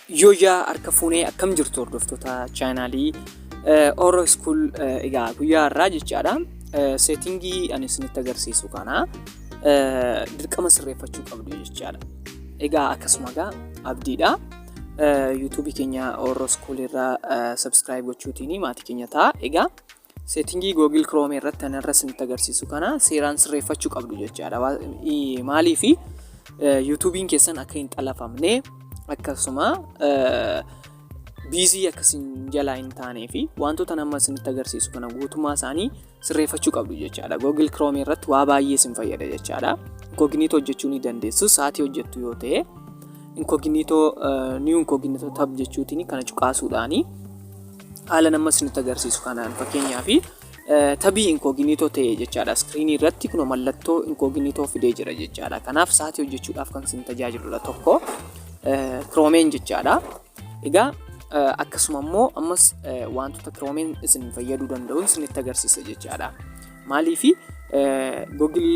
Yooyyaa, harka fuunee, akkam jirtu hordoftoota chaanaalii Oro School? Egaa guyyaa har'aa jechaadha, settingii ani isinitti agarsiisu kana dirqama sirreeffachuu qabdu jechaadha. Egaa akkasuma egaa abdiidha. YouTubeii keenya Oro School irraa subscribe gochuutiin maatii keenya ta'a. Egaa settingii Google Chrome irratti ani irra isinitti agarsiisu kana seeraan sirreeffachuu qabdu jechaadha. Maaliifi YouTubeiin keessan akka hin xalafamne, akkasuma busy akkasiin jalaa hin taanee fi wantoota nama isinitti agarsiisu kana guutummaa isaanii sirreeffachuu qabdu jechaadha. Google Chrome irratti waa baay'ee isin fayyada jechaadha. Incognito hojjechuu ni dandeessu. Sa'aatii hojjettu yoo ta'e, incognito, new incognito tab jechuutiin kana cuqaasuudhaani haala nama isinitti agarsiisu kanaan, fakkeenyaaf, tabii incognito ta'e jechaadha. Screenii irratti kun mallattoo incognito fidee jira jechaadha. Kanaaf sa'aatii hojjechuudhaaf kan isin tajaajiludha tokko Chromeen jechaadha. Egaa akkasuma immoo ammas wantoota Chromeen isin fayyaduu danda'u isinitti agarsiisa jechaadha. Maaliifi Google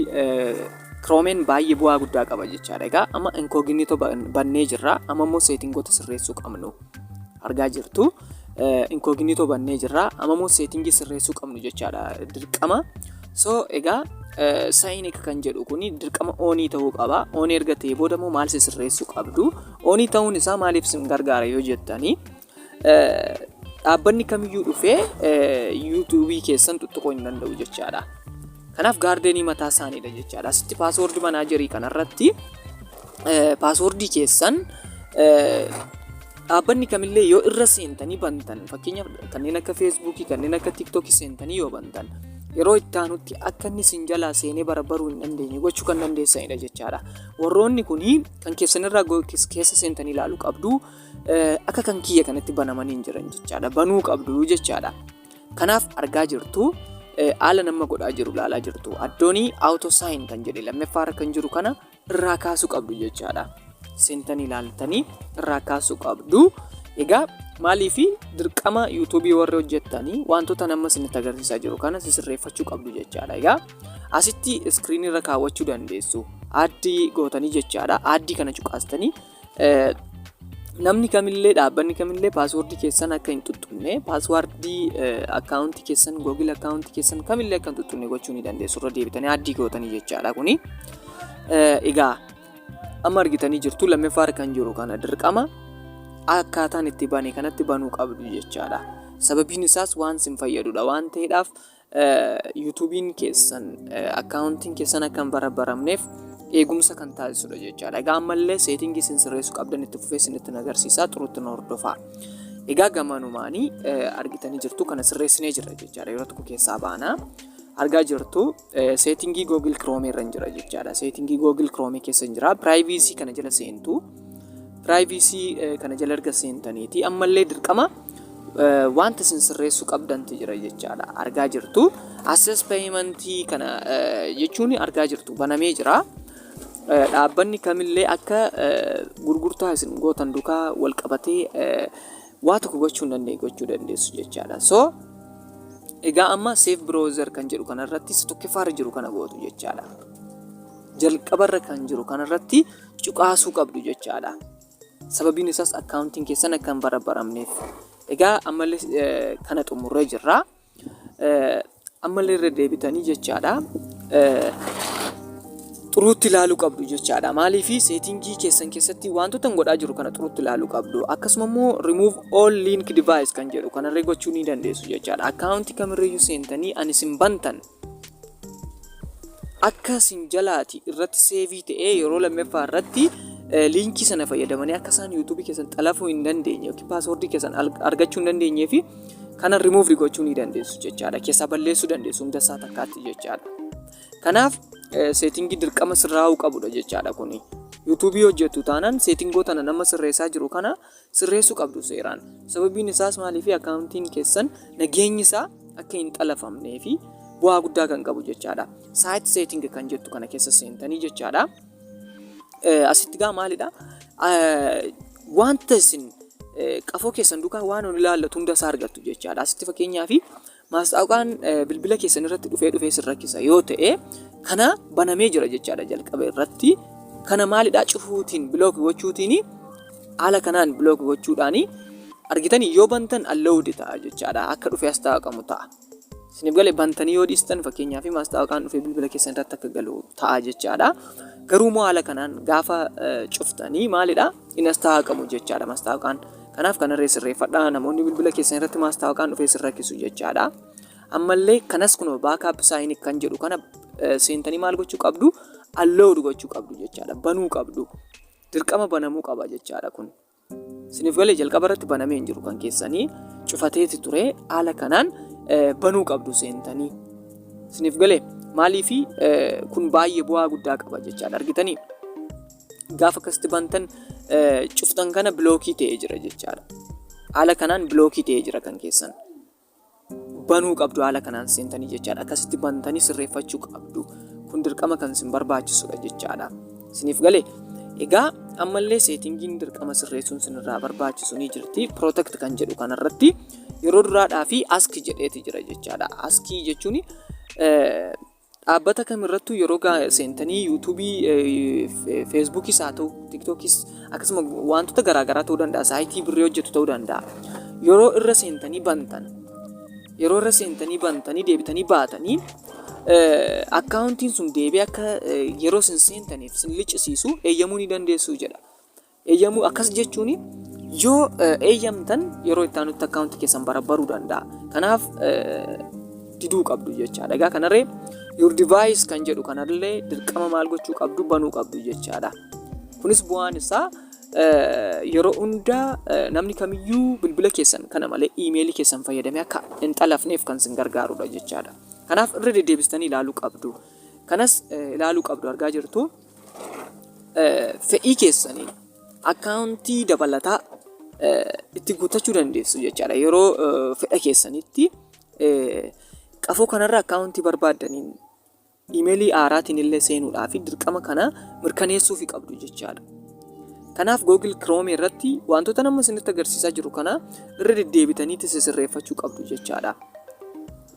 Chromeen baay'ee bu'aa guddaa qaba jechaadha. Egaa amma incognito bannee jirra. Amma immoo settingoota sirreessuu qabnu argaa jirtu. Incognito bannee jirra. Amma immoo settingii sirreessuu qabnu jechaadha dirqama. So egaa sign kan jedhu kuni dirqama onii ta'uu qaba. Onii erga ta'ee booda immoo maal sirreessuu qabdu? Onii ta'uun isaa maaliif isin gargaara yoo jettanii, dhaabbanni kamiyyuu dhufee YouTubeii keessan tuttuquu hin danda'u jechaadha. Kanaaf guardianii mataa isaaniidha jechaadha. Asitti password managerii kanarratti passwordii keessan dhaabbanni kamillee yoo irra seentanii bantan, fakkeenyaaf kanneen akka Facebookii, kanneen akka TikTokii seentanii yoo bantan, yeroo itti aanutti akka inni isin jalaa seenee barbaruu hin dandeenye gochuu kan dandeessanidha jechaadha. Warroonni kuni kan keessanirraa keessa seentanii ilaaluu qabdu. Akka kan kiyya kanatti banamanii hin jiran jechaadha. Banuu qabdu jechaadha. Kanaaf argaa jirtu, haala nama godhaa jiru ilaalaa jirtu. Addoonii auto sign kan jedhe lammaffaarra kan jiru kana irraa kaasuu qabdu jechaadha. Seentanii ilaaltanii irraa kaasuu qabdu. Egaa maaliifi dirqama YouTubeii warri hojjettanii wantoota nama isinitti agarsiisaa jiru kana sirreeffachuu qabdu jechaadha. Egaa asitti screenii irra kaawwachuu dandeessu. Addii gootanii jechaadha. Addii kana cuqaastanii namni kamillee, dhaabbanni kamillee passwordii keessan akka hin tuttuqne, passwordii accountii keessan, Google accountii keessan kamillee akka hin tuttuqne gochuu ni dandeessu irra deebitanii addii gootanii jechaadha kuni. Egaa amma argitanii jirtu, lammaffaarra kan jiru kana dirqama akkaataan itti bane kanatti banuu qabdu jechaadha. Sababiin isaas waan isin fayyadudha waan ta'eedhaaf, YouTubeiin keessan, accountiin keessan akka hin barabaramneef eegumsa kan taasisudha jechaadha. Egaa ammallee settingii isin sirreessuu qabdan itti fufee isinitti agarsiisaa, xurutti nu hordofaa. Egaa gamanumaanii argitanii jirtu, kana sirreessinee jirra jechaadha. Yeroo tokko keessaa baanaa. Argaa jirtu, settingii Google Chrome irra jira jechaadha. Settingii Google Chrome keessa jira. Privacy kana jala seentu. Privacy kana jala erga seentaniiti ammallee dirqama wanta isin sirreessuu qabdantu jira jechaadha. Argaa jirtu. Access paymentii kana jechuun argaa jirtu, banamee jira. Dhaabbanni kamillee akka gurgurtaa isin gootan duukaa wal qabatee waa tokko gochuu hin dandeenye gochuu dandeessu jechaadha. So egaa amma safe browser kan jedhu kanarratti isa tokkoffaarra jiru kana gootu jechaadha. Jalqabarra kan jiru kanarratti cuqaasuu qabdu jechaadha. Sababiin isaas accountiin keessan akka hin barabaramneef. Egaa ammallee kana xumurree jirra. Ammallee irra deebitanii jechaadha. Xuruutti ilaaluu qabdu jechaadha. Maaliif settingii keessan keessatti wantoota hin godhaa jiru kana xuruutti ilaaluu qabdu. Akkasuma immoo remove all link device kan jedhu kanarree gochuu ni dandeessu jechaadha. Accountii kamirreeyyuu seentanii ani isin bantan akka isin jalaati irratti saveii ta'ee yeroo lammaffaa irratti linkii sana fayyadamanii akka isaan YouTubeii keessan xalafuu hin dandeenye yookiin passwordii keessan argachuu hin dandeenyee fi kana remove gochuu ni dandeessu jechaadha. Keessaa balleessuu dandeessu hunda isaa takkaatti jechaadha. Kanaaf settingii dirqama sirraa'uu qabudha jechaadha kuni. YouTubeii hojjettu taanaan settingoota nama sirreessaa jiru kana sirreessuu qabdu seeraan. Sababiin isaas maaliif accountiin keessan nageenyi isaa akka hin xalafamnee fi bu'aa guddaa kan qabu jechaadha. Site setting kan jettu kana keessa seentanii jechaadha. Asitti gaa maalidha? Wanta isin qafoo keessan duukaa waan ol ilaallatu hunda isaa argattu jechaadha. Asitti fakkeenyaaf maasxaaqaan bilbila keessan irratti dhufee dhufee isin rakkisa yoo ta'e, kana banamee jira jechaadha jalqaba irratti. Kana maalidhaa cufuutiin, block gochuutiin Haala kanaan block gochuudhaani argitanii yoo bantan allowed ta'a jechaadha. Akka dhufee as taa'aqamu ta'a. Isiniif galee? Bantanii yoo dhiistan, fakkeenyaaf, maasxaaqaan dhufee bilbila keessan irratti akka galu ta'a jechaadha. Garuu immoo haala kanaan gaafa cuftanii maalidha? Inni as taa'aqamu jechaadha maasxaaqaan. Kanaaf kanarree sirreeffadhaa, namoonni bilbila keessan irratti maasxaaqaan dhufee sin rakkisu jechaadha. Ammallee kanas kunoo backup sign kan jedhu kana seentanii maal gochuu qabdu? Allowed gochuu qabdu jechaadha. Banuu qabdu. Dirqama banamuu qaba jechaadha kun. Isiniif galee? Jalqaba irratti banamee hin jiru, kan keessanii cufateeti ture. Haala kanaan banuu qabdu seentanii. Isiniif galee? Maaliifi kun baay'ee bu'aa guddaa qaba jechaadha, argitanii. Gaafa akkasitti bantan cuftan kana block ta'ee jira jechaadha. Haala kanaan block ta'ee jira kan keessan. Banuu qabdu haala kanaan seentanii jechaadha. Akkasitti bantanii sirreeffachuu qabdu. Kun dirqama kan isin barbaachisudha jechaadha. Isiniif galee? Egaa ammallee settingiin dirqama sirreessuun isinirraa barbaachisu ni jirti. Protect kan jedhu kanarratti yeroo duraadhaa fi ask jedheeti jira jechaadha. Ask jechuun dhaabbata kamirrattuu yeroo seentanii YouTubeii, Facebookis haa ta'u, TikTokis, akkasuma wantoota garaagaraa ta'uu danda'a. Siteii birrii hojjetu ta'uu danda'a. Yeroo irra seentanii bantanii deebitanii baatanii, accountiin sun deebi'ee akka yeroo isin seentaniif isin liccisiisu eeyyamuu ni dandeessu jedha. Eeyyamuu akkas jechuun yoo eeyyamtan yeroo itti aanutti accountii keessan barabbaruu danda'a. Kanaaf diduu qabdu jechaadha. Egaa kanarree your device kan jedhu kanallee dirqama maal gochuu qabdu? Banuu qabdu jechaadha. Kunis bu'aan isaa yeroo hundaa namni kamiyyuu bilbila keessan kana malee emailii keessan fayyadamee akka hin xalafneef kan isin gargaarudha jechaadha. Kanaaf irra deddeebistanii ilaaluu qabdu. Kanas ilaaluu qabdu, argaa jirtu. Fedhii keessaniin accountii dabalataa itti guuttachuu dandeessu jechaadha. Yeroo fedha keessanitti qafoo kanarra accountii barbaaddaniin emailii haaraatiin illee seenuudhaaf dirqama kana mirkaneessuufi qabdu jechaadha. Kanaaf Google Chrome irratti wantoota nama isinitti agarsiisaa jiru kana irra deddeebitanii sirreeffachuu qabdu jechaadha.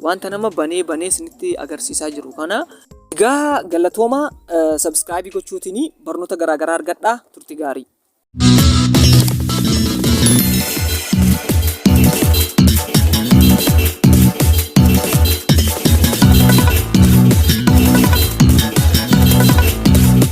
Wanta nama banee banee isinitti agarsiisaa jiru kana. Egaa galatooma, subscribe gochuutiin barnoota garaagaraa argadhaa. Turtii gaarii.